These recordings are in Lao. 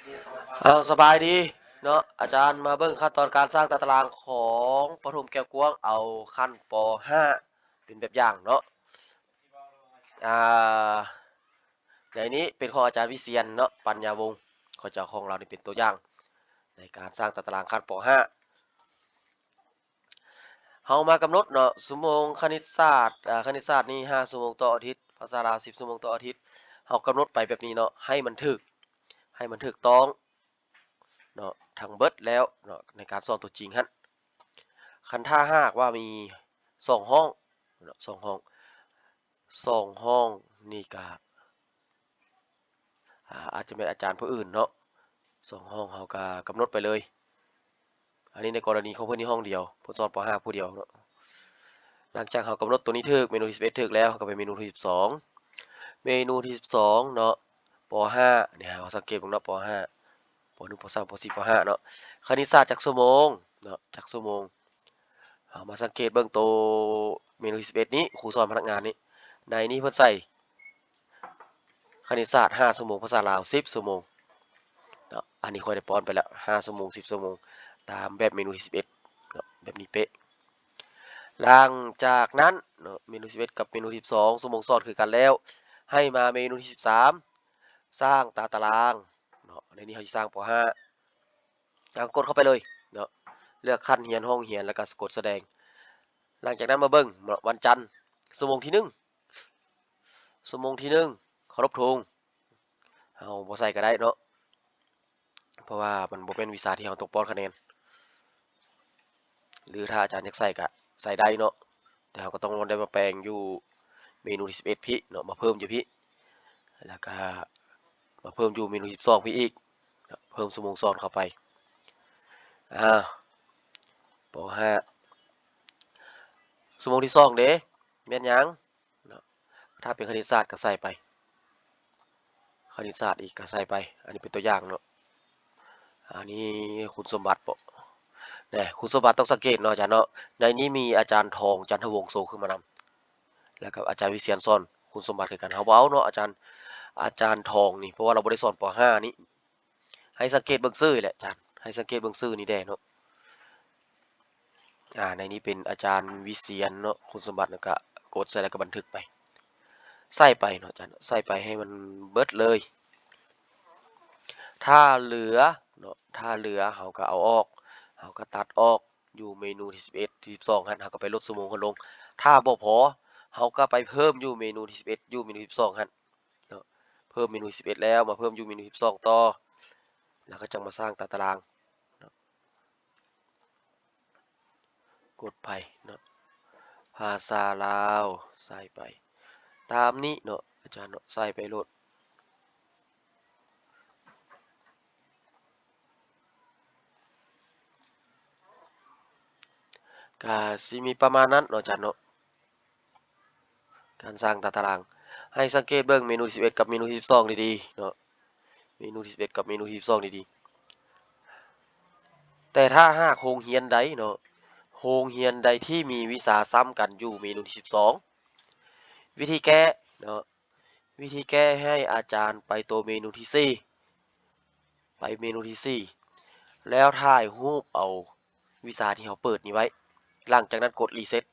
ເອົາ ສະບາຍດີເນາະ ອາຈານມາເບິ່ງຂັ້ນຕອນການສ້າງຕາຕະລາງຂອງປະຖົມແກ້ວກວາງ ເອົາຂັ້ນ ປໍຫ້າ ເປັນແບບຢ່າງເນາະ. ອ່າ ໃນນີ້ເປັນຂອງອາຈານວິຊຽນເນາະ ປັນຍາວົງ ເຂົາເຈົ້າຂອງລາວນີ້ເປັນຕົວຢ່າງໃນການສ້າງຕາຕະລາງຂັ້ນ ປໍຫ້າ. ເຮົາມາກຳນົດເນາະ ຊົ່ວໂມງຄະນິດສາດ ອາ ຄະນິດສາດນີ້ຫ້າຊົ່ວໂມງຕໍ່ອາທິດ, ພາສາລາວສິບຊົ່ວໂມງຕໍ່ອາທິດ. ເຮົາກຳນົດໄປແບບນີ້ເນາະ ໃຫ້ມັນຖືກ ໃຫ້ມັນຖືກຕ້ອງເນາະ ທັງເບິດແລ້ວເນາະ ໃນການສອນຕົວຈິງຫັ້ນ. ຄັນຖ້າຫາກວ່າມີສອງຫ້ອງເນາະ ສອງຫ້ອງ ສອງຫ້ອງນີ້ກະ ອາ ອາດຈະແມ່ນອາຈານຜູ້ອື່ນເນາະ ສອງຫ້ອງເຮົາກະກຳນົດໄປເລີຍ. ອັນນີ້ໃນກໍລະນີຂອງເພິ່ນນີ້ຫ້ອງດຽວ ເພິ່ນສອນ ປໍຫ້າ ຜູ້ດຽວເນາະ. ຫຼັງຈາກເຮົາກຳນົດຕົວນີ້ຖືກ ເມນູທີສິບເອັດຖືກແລ້ວ ເຮົາກະໄປເມນູທີສິບສອງ ເມນູທີສິບສອງເນາະ ປໍຫ້າ ນີ້ເຮົາສັງເກດເບິ່ງເນາະ ປໍຫ້າ ປໍໜຶ່ງ ປໍສາມ ປໍສີ່ ປໍຫ້າເນາະ. ຄະນິດສາດຈັກຊົ່ວໂມງເນາະ ຈັກຊົ່ວໂມງ ເຮົາມາສັງເກດເບິ່ງໂຕເມນູທີສິບເອັດນີ້ ຄູສອນພະນັກງານນີ້ ໃນນີ້ເພິ່ນໃສ່ຄະນິດສາດຫ້າຊົ່ວໂມງ ພາສາລາວສິບຊົ່ວໂມງເນາະ. ອັນນີ້ຂ້ອຍໄດ້ປ້ອນໄປແລ້ວ ຫ້າຊົ່ວໂມງ ສິບຊົ່ວໂມງ ຕາມແບບເມນູທີສິບເອັດເນາະ ແບບນີ້ເປະ. ຫຼັງຈາກນັ້ນເນາະ ເມນູທີສິບເອັດກັບເມນູທີສິບສອງ ຊົ່ວໂມງສອນຄືກັນແລ້ວ ໃຫ້ມາເມນູທີສິບສາມ ສ້າງຕາຕະລາງເນາະ. ໃນນີ້ເຮົາຊິສ້າງ ປໍຫ້າ ເອົາ ກົດເຂົ້າໄປເລີຍເນາະ ເລືອກຂັ້ນຮຽນ ຫ້ອງຮຽນ ແລ້ວກະກົດສະແດງ. ຫຼັງຈາກນັ້ນມາເບິ່ງເນາະ ວັນຈັນ ຊົ່ວໂມງທີໜຶ່ງ ຊົ່ວໂມງທີໜຶ່ງ ເຄົາລົບທຸງ ເຮົາບໍ່ໃສ່ກະໄດ້ເນາະ ເພາະວ່າມັນບໍ່ແມ່ນວິຊາທີ່ເຮົາຕ້ອງປ້ອນຄະແນນ ຫຼືຖ້າອາຈານຢາກໃສ່ກະໃສ່ໄດ້ເນາະ. ແຕ່ເຮົາກະຕ້ອງໄດ້ມາແປງຢູ່ເມນູທີສິບເອັດພີ້ເນາະ ມາເພີ່ມຢູ່ພີ້ ແລ້ວກະມາເພີ່ມຢູ່ເມນູທີສິບສອງພີ້ອີກເນາະ ເພີ່ມຊົ່ວໂມງສອນເຂົ້າໄປ. ອາ ປໍຫ້າ ຊົ່ວໂມງທີສອງເດ ແມ່ນຫຍັງເນາະ ຖ້າເປັນຄະນິດສາດກະໃສ່ໄປ ຄະນິດສາດອີກກະໃສ່ໄປ. ອັນນີ້ເປັນຕົວຢ່າງເນາະ ອັນນີ້ຄຸນສົມບັດເບາະ ແນ່ ຄຸນສົມບັດຕ້ອງສັງເກດເນາະອາຈານເນາະ. ໃນນີ້ມີອາຈານທອງ ຈັນທະວົງ ໂຊຂຶ້ນມານຳ ແລ້ວກະອາຈານວິຊຽນສອນຄຸນສົມບັດຄືກັນ ເຮົາບໍ່ເອົາເນາະ ອາຈານ ອາຈານທອງນີ້ ເພາະວ່າລາວບໍ່ໄດ້ສອນ ປໍຫ້າ ນີ້. ໃຫ້ສັງເກດເບິ່ງຊື່ແຫຼະອາຈານ ໃຫ້ສັງເກດເບິ່ງຊື່ນີ້ແດ່ເນາະ. ອາ ໃນນີ້ເປັນອາຈານວິຊຽນເນາະ ຄຸນສົມບັດ ແລ້ວກະກົດໃສ່ ແລ້ວກະບັນທຶກໄປ ໃສ່ໄປເນາະອາຈານ ໃສ່ໄປໃຫ້ມັນເບິດເລີຍ. ຖ້າເຫຼືອເນາະ ຖ້າເຫຼືອເຮົາກະເອົາອອກ ເຮົາກະຕັດອອກ ຢູ່ເມນູທີສິບເອັດ ທີສິບສອງຫັ້ນ ເຮົາກະໄປລົດຊົ່ວໂມງຫັ້ນລົງ. ຖ້າບໍ່ພໍ ເຮົາກະໄປເພີ່ມຢູ່ເມນູທີສິບເອັດ ຢູ່ເມນູທີສິບສອງຫັ້ນເນາະ ເພີ່ມເມນູທີສິບເອັດແລ້ວ ມາເພີ່ມຢູ່ເມນູທີສິບສອງຕໍ່ ແລ້ວກະຈັ່ງມາສ້າງຕາຕະລາງເນາະ. ກົດໄປເນາະ ພາສາລາວ ໃສ່ໄປຕາມນີ້ເນາະ ອາຈານເນາະ ໃສ່ໄປໂລດ. ກະຊິມີປະມານນັ້ນເນາະອາຈານເນາະ ການສ້າງຕາຕະລາງ. ໃຫ້ສັງເກດເບິ່ງເມນູທີສິບເອັດກັບເມນູທີສິບສອງດີໆເນາະ ເມນູທີສິບເອັດກັບເມນູທີສິບສອງດີໆ. ແຕ່ຖ້າຫາກໂຮງຮຽນໃດເນາະ ໂຮງຮຽນໃດທີ່ມີວິຊາຊ້ຳກັນຢູ່ເມນູທີສິບສອງ ວິທີແກ້ເນາະ ວິທີແກ້ໃຫ້ອາຈານໄປໂຕເມນູທີສີ່ ໄປເມນູທີສີ່ ແລ້ວຖ່າຍຮູບເອົາວິຊາທີ່ເຮົາເປີດນີ້ໄວ້. ຫຼັງຈາກນັ້ນກົດຣີເຊັດ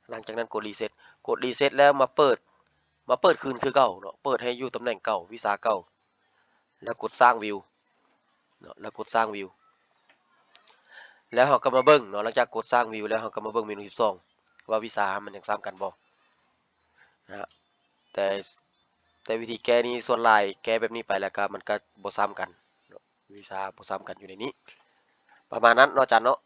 ຫຼັງຈາກນັ້ນກົດຣີເຊັດ ກົດຣີເຊັດແລ້ວມາເປີດ ມາເປີດຄືນຄືເກົ່າເນາະ ເປີດໃຫ້ຢູ່ຕຳແໜ່ງເກົ່າ ວິຊາເກົ່າ ແລ້ວກົດສ້າງວິວເນາະ ແລ້ວກົດສ້າງວິວ. ແລ້ວເຮົາກະມາເບິ່ງເນາະ ຫຼັງຈາກກົດສ້າງວິວແລ້ວ ເຮົາກະມາເບິ່ງເມນູສິບສອງ ວ່າວິຊາມັນຍັງຊ້ຳກັນບໍ່ນະ. ແຕ່ ແຕ່ວິທີແກ້ນີ້ສ່ວນຫຼາຍແກ້ແບບນີ້ໄປແລ້ວກະ ມັນກະບໍ່ຊ້ຳກັນເນາະ ວິຊາບໍ່ຊ້ຳກັນຢູ່ໃນນີ້. ປະມານນັ້ນເນາະອາຈານເນາະ